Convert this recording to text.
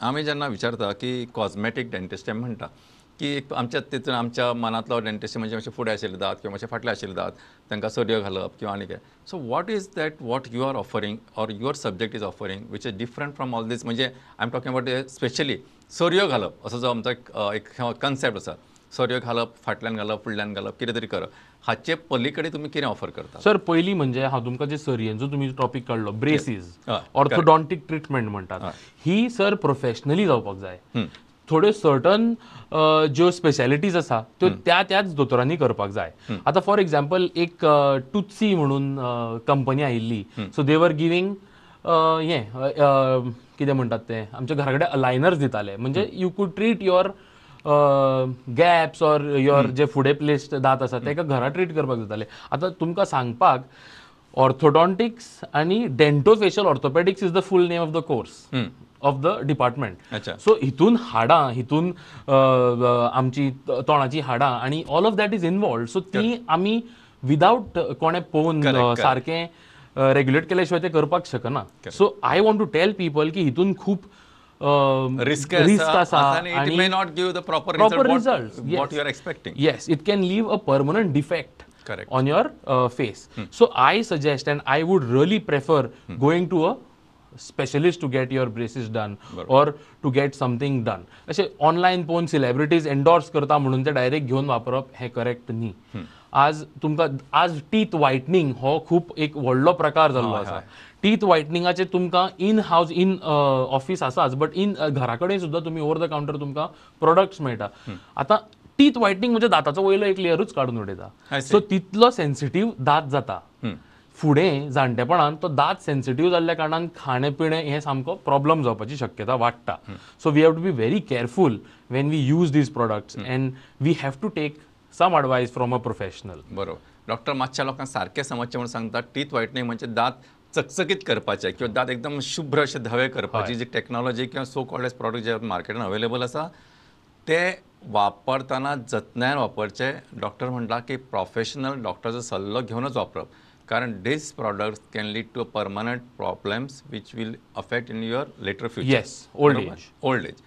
आमी जेन्ना विचारता की कॉस्मेटीक डेंटिस्ट म्हणटा की एक आमच्या तितून आमच्या मनांतलो डेंटिस्ट म्हणजे मातशे फुडें आशिल्ले दांत किंवा मातशे फाटले आशिल्ले दांत, तांकां सरयो घालप किंवा आनी कितें. So what is that what you are offering or your subject is offering which is different from all this? म्हणजे I am talking about specially सरयो घालप असो जो आमचो एक कन्सेप्ट आसा, सरयो घालप, फाटल्यान घालप, फुडल्यान घालप, कितें तरी करप, हाचे पलीकडे तुमी कितें ऑफर करता? सर, पयलीं म्हणजे हांव तुमकां जे सरयेंचो तुमी टॉपीक काडलो, ब्रेसीस, ऑर्थोडॉन्टीक ट्रिटमेंट म्हणटात, ही सर प्रोफेशनली जावपाक जाय. थोड्यो सर्टन ज्यो स्पेशालिटीज आसा त्यो त्या त्याच दोतोरांनी करपाक जाय. आतां फॉर एग्जाम्पल एक टुत्सी म्हणून कंपनी आयिल्ली, सो दे वर गिवींग हें कितें म्हणटात तें, आमच्या घरा कडेन अलायनर्स दिताले. म्हणजे you could treat your gaps or your जे फुडें प्लेस्ड दांत आसा तेका घरा ट्रीट करपाक जाताले. आतां तुमकां सांगपाक ऑर्थोडॉन्टिक्स आनी dentofacial orthopedics is the full name of the course of the department. So हितून हाडां, हितून आमची तोंडाची हाडां आनी all of that is involved. So ती आमी विदावट कोणें पळोवन सारकें रेग्युलेट केल्या शिवाय ते करपाक शकना. So I want to tell people की हितून खूब रिस्क रिस्क आसा आणि may not give the proper proper results. What you are expecting. Yes, it can leave a permanent defect on your face. So I suggest and I would really prefer going to a specialist to get your braces done or to get something done. अशें online पळोवन celebrities endorse करता म्हणून ते direct घेवन वापरप हें correct न्ही. आज तुमकां आज टीथ व्हायटनींग हो खूब एक व्हडलो प्रकार जाल्लो आसा. टीथ व्हायटनिंगाचे तुमकां इन हावज, इन ऑफिस आसाच, बट इन घरा कडेन सुद्दां तुमी ओवर the counter तुमकां प्रोडक्ट्स मेळटा. आतां टीथ व्हायटनींग म्हणजे दाताचो वयलो एक लेयरूच काडून उडयता. सो तितलो सेन्सिटीव दांत जाता. फुडें जाणटेपणान तो दांत सेन्सिटीव जाल्ल्या कारणान खाणें पिणें हें सामको प्रॉब्लम जावपाची शक्यता वाडटा. So we have to be very careful when we use these products and we have to take some advice from a professional. बरोबर डॉक्टर, मातशा लोकांक सारकें समजचें म्हणून सांगता, टीथ व्हायटनींग म्हणजे दांत चकचकीत करपाचे किंवा दांत एकदम शुभ्र अशे धवे करपाची जी टॅक्नॉलॉजी किंवा सो कॉल्ड एज प्रॉडक्ट जे मार्केटान अवेलेबल आसा ते वापरतना जतनायेन वापरचे. डॉक्टर म्हणटा की प्रोफेशनल डॉक्टराचो सल्लो घेवनच वापरप, कारण these products can lead to permanent problems which will affect in your later future. Yes, old age. Old age.